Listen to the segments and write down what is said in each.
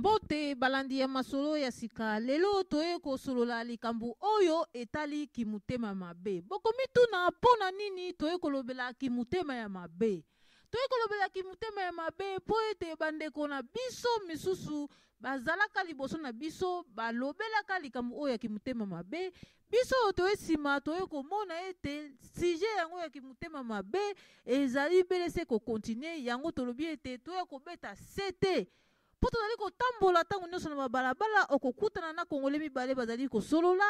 Mbote balandi ya masolo ya sika, lelo toye kosolola likambo oyo etali kimotema mabe. Bokomituna mpo na nini toye kolobela kimotema ya mabe. Toye kolobela kimotema ya mabe mpo ete bandeko na biso misusu bazalaka liboso na biso balobelaka likambo oyo ya kimotema mabe. Biso oyo toye nsima toye komona ete sujet yango ya kimotema mabe ezali bele se kokontinue. Yango tolobi ete toya kobeta sete mpo tozali kotambola ntango nyonso na babalabala, okokutana na Kongole mibale bazali kosolola,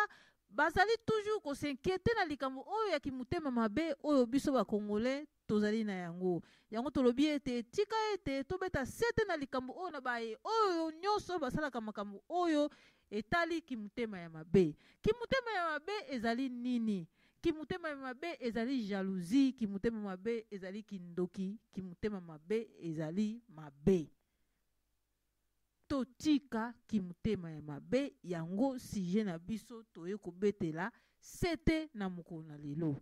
bazali toujours kos'inquiéter na likambo oyo ya kimotema mabe oyo biso Bakongole tozali na yango. Yango tolobi ete tika ete tobeta sete na likambo oyo na baye oyo nyonso basalaka makambo oyo etali kimotema ya mabe. Kimotema ya mabe ezali nini? Kimotema ya mabe ezali jalousie, kimotema mabe ezali kindoki, kimotema mabe ezali mabe. Totika kimotema ya mabe, yango sujet na biso toye kobetela sete na mokolo na lelo.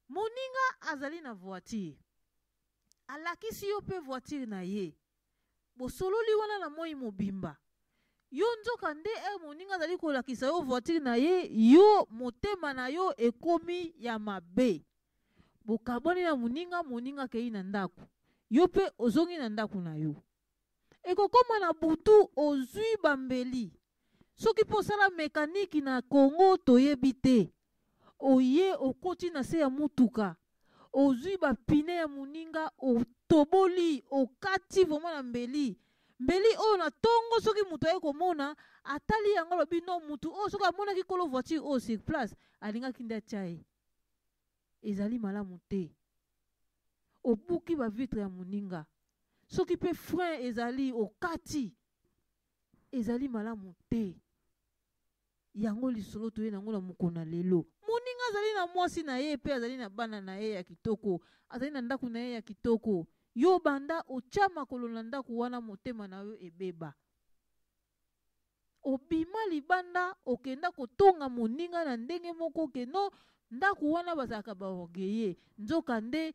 Moninga azali na voiture, alakisi yo mpe voiture na ye, bosololi wana na moi mobimba. Yo nzoka nde moninga azali kolakisa yo voiture na ye, yo motema na yo ekomi ya mabe. Bokabwani na moninga, moninga akei na ndako, yo mpe ozongi na ndako na yo. Ekokoma na butu ozwi bambeli, soki mpo osala mekaniki na Congo toyebi te. Oye okoti na se ya mutuka, ozwi bapine ya moninga, otoboli, okati vraiment na mbeli. Mbeli oyo na tongo soki moto aye komona, atali yango alobi non, mutu oyo soki amonaki kolo voiture oyo sur place, alingaki nde atia ye. Ezali malamu te. Obuki ba vitre ya moninga, soki pe frein ezali okati, ezali malamu te. Yango lisolo toye nango na mokolo na lelo. Moninga azali na mwasi na ye pe azali na bana na ye ya kitoko, azali na ndako na ye ya kitoko. Yo banda otia makolo na ndako wana motema na yo ebeba. Obima libanda okenda kotonga moninga na ndenge moko ke non, ndako wana bazalaka ba orgueilleux. Nzoka nde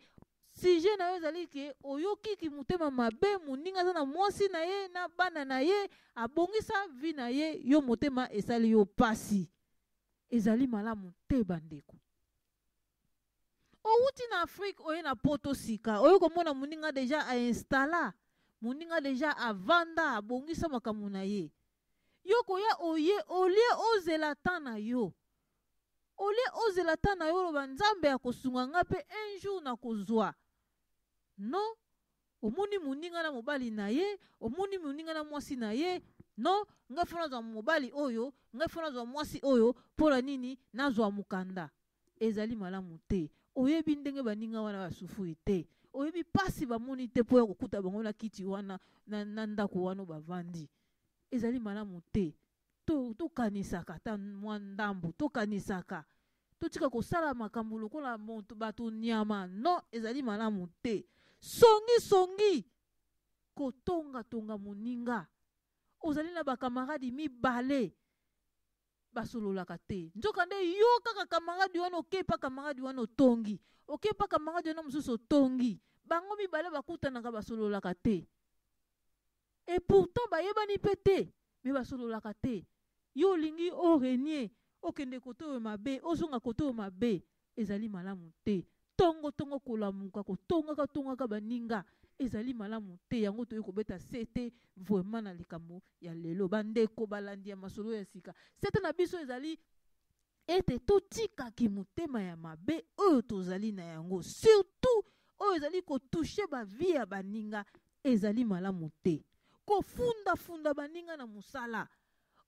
sujet na yo ezali ke oyoki ki motema mabe, moninga aza na mwasi na ye na bana na ye, abongisa vie na ye, yo motema esali yo pasi. Ezali malamu te bandeko. Owuti na Afrique oye na poto sika, oye komona moninga deja a installa, moninga deja avanda, abongisa makambo na ye. Yo koya oye, olie ozela temps na yo. Olie ozela temps na yo oloba Nzambe akosunga nga pe un jour nakozwa. Non, omoni moninga na mobali na ye, omoni moninga na mwasi na ye, non, ngai faut nazwa mobali oyo, ngai faut nazwa mwasi oyo, pona nini nazwa mokanda. Ezali malamu te. Oyebi ndenge baninga wana basufri te. Oyebi pasi bamoni te po ya kokuta bango na kiti wana, na ndako wana bavandi. Ezali malamu te. Tokanisaka ata mwa ndambu, tokanisaka. Totika kosala makambo lokola moto, bato nyama. Non, ezali malamu te. Songi songi, kotonga tonga moninga. Ozali na ba camarade mibale, basololaka te. Nzoka nde yo kaka camarade wana oke pa camarade wana otongi, oke pa camarade wana mosusu otongi. Bango mibale bakutanaka basololaka te. Et pourtant bayebani pe te, mais basololaka te. Yo olingi o renier, okende kote oyo mabe, ozonga kote oyo mabe, ezali malamu te. Tongo tongo kolamuka, kotongaka tongaka baninga, ezali malamu te. Yango toyei kobeta sete vraiment na likambo ya lelo. Bandeko balandi ya masolo ya sika, sete na biso ezali ete totikaki motema ya mabe oyo tozali na yango, surtout oyo ezali kotouche ba vie ya baninga, ezali malamu te. Kofunda-funda baninga na mosala,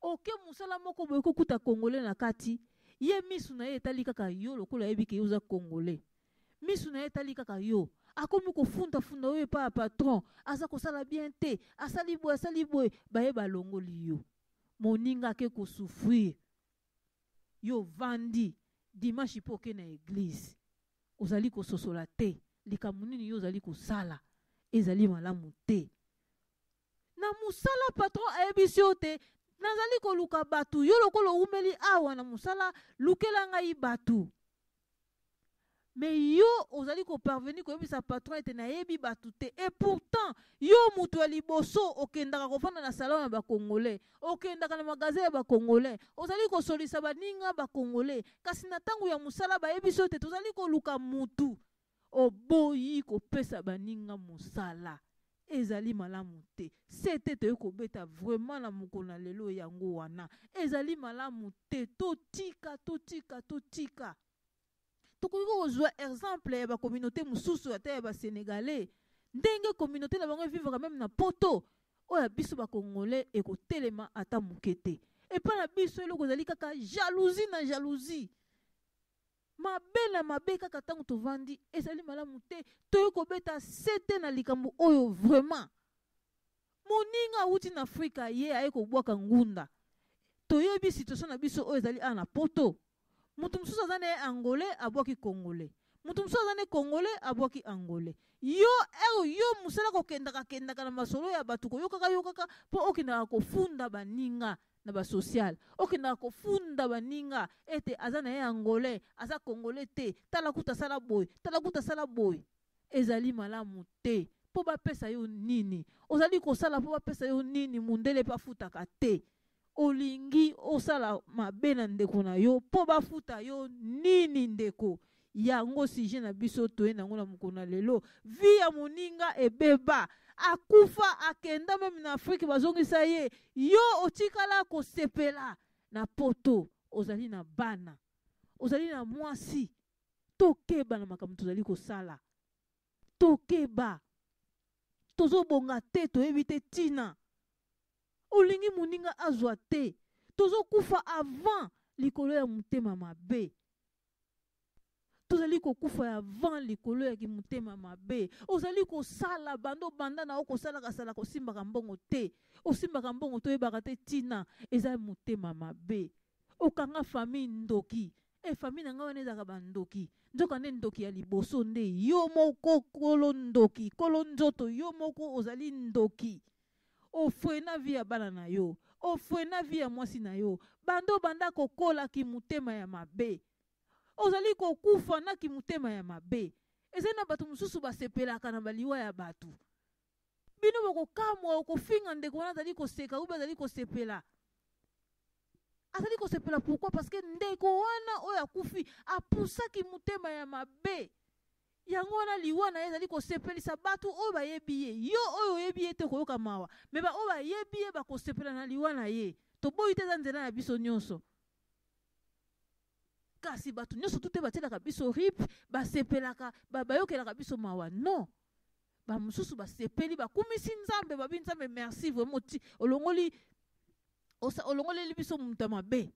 oke mosala moko boye kokuta Congolais na kati, ye misu na ye etali kaka yo lokola ayebi ke yo oza Congolais. Misu na ye etali kaka yo. Akomi kofunda-funda yo epai ya patron, aza kosala bien te, asali boye, asali boye, baye balongoli yo. Moninga ake kosouffrir. Yo ovandi dimanche mpo oke na eglise, ozali kososola te likambo nini yo ozali kosala ezali malamu te. Na mosala patron ayebisi yo te nazali koluka bato, yo lokola owumeli awa na mosala lukela ngai bato. Mais yo ozali koparvenir koyebisa patron ete nayebi bato te, et pourtant yo moto ya liboso okendaka kofanda na salon ya bacongolais, okendaka na magasin ya bacongolais, ozali kosolisa baninga bacongolais, kasi na ntango ya mosala bayebi so ete tozali koluka mutu, oboyi kopesa baninga mosala. Ezali malamu te. Se te toyei kobeta vraiment na mokolo na lelo yango wana ezali malamu te. Totika, totika, totika. Tokoki kozwa exemple ya bacommunauté mosusu, ata ya basénégalais, ndenge communauté na bango evivaka même na poto. Oyo ya biso bacongolais ekotelema ata moke te. Epai na biso eloko ezali kaka jalousie na jalousie, mabe na mabe kaka ntango tovandi. Ezali malamu te. Toyei kobeta se te na likambo oyo. Vraiment, moninga awuti na Afrika, ye aye kobwaka ngunda. Toyebi situation na biso oyo ezali awa na poto. Moto mosusu aza na ye angolais, abwaki congolais. Moto mosusu aza na ye congolais, abwaki angolais. Yo ere yo mosala kokendaka kendaka na masolo ya bato, koyokaka yokaka mpo okendaka kofunda baninga na basocial, okendaka kofunda baninga ete aza na ye angolais, aza congolais te, tala kuta asala boye, tala kuta asala boye. Ezali malamu te. Mpo bapesa yo nini? Ozali kosala mpo bapesa yo nini? Mundele mpe afutaka te. Olingi osala mabe na ndeko na yo mpo bafuta yo nini, ndeko? Yango sujet na biso toye nango na mokolo na lelo. Vie ya moninga ebeba, akufa, akenda même na Afrike, bazongisa ye. Yo otikala kosepela na poto, ozali na bana, ozali na mwasi. Tokeba na makambo tozali kosala, tokeba. Tozobonga te, toyebi te ntina olingi moninga azwa te. Tozokufa avant likolo ya motema mabe. Tozali kokufa avant likolo ya motema mabe. Ozali kosala bando banda na okosalaka sala, kosimbaka mbongo te, osimbaka mbongo, toyebaka te ntina. Eza motema mabe. Okanga famille ndoki. E famille na ngai wana ezalaka bandoki, nzoka nde ndoki ya liboso nde yo moko, kolo ndoki, kolo nzoto. Yo moko ozali ndoki. Ofreiner vie ya bana na yo, ofreiner vie ya mwasi na yo. Bando banda kokolaki motema ya mabe, ozali kokufa naki motema ya mabe. Ezali na bato mosusu basepelaka na baliwa ya bato. Bino bokokamwa, okofinga ndeko wana, azali koseka ube azali kosepela, azali kosepela. Pourquoi? Parce que ndeko wana oyo akufi apusaki motema ya mabe. Yango wana liwa na ye ezali kosepelisa bato oyo bayebi ye. Yo oyo oyebi ye te, koyoka mawa, mais baoyo bayebi ye bakosepela na liwa na ye. Toboyi te, eza nzela na biso nyonso, kasi bato nyonso tu te batielaka biso rip, basepelaka, bayokelaka biso mawa. Non, bamosusu basepeli, bakumisi Nzambe, babi: "Nzambe merci, vraiment ti olongoli, olongoleli biso moto ya mabe."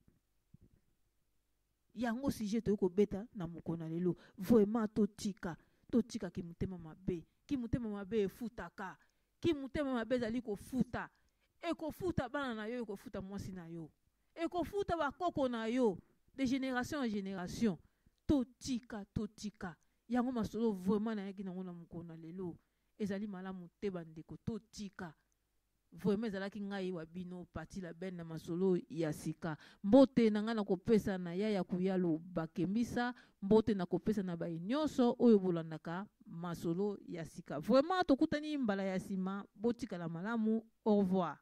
Yango sujet toyei kobeta na mokolo na lelo. Vraiment, totika, totikaki motema mabe. Ki motema mabe efutaka. Ki motema mabe ezali kofuta. Ekofuta bana na yo, ekofuta mwasi na yo, ekofuta bakoko na yo, de génération en génération. Totika, totika. Yango masolo vraiment nayaki nango na mokolo na lelo. Ezali malamu te, bandeko, totika. Vraiment, ezalaki ngai wa bino Pati la Bene na masolo ya sika. Mbote na ngai nakopesa na ya Kuyalo Bakembisa, mbote nakopesa na bai nyonso oyo bolandaka masolo ya sika. Vraiment, tokutani mbala ya nsima. Botikala malamu, au revoir.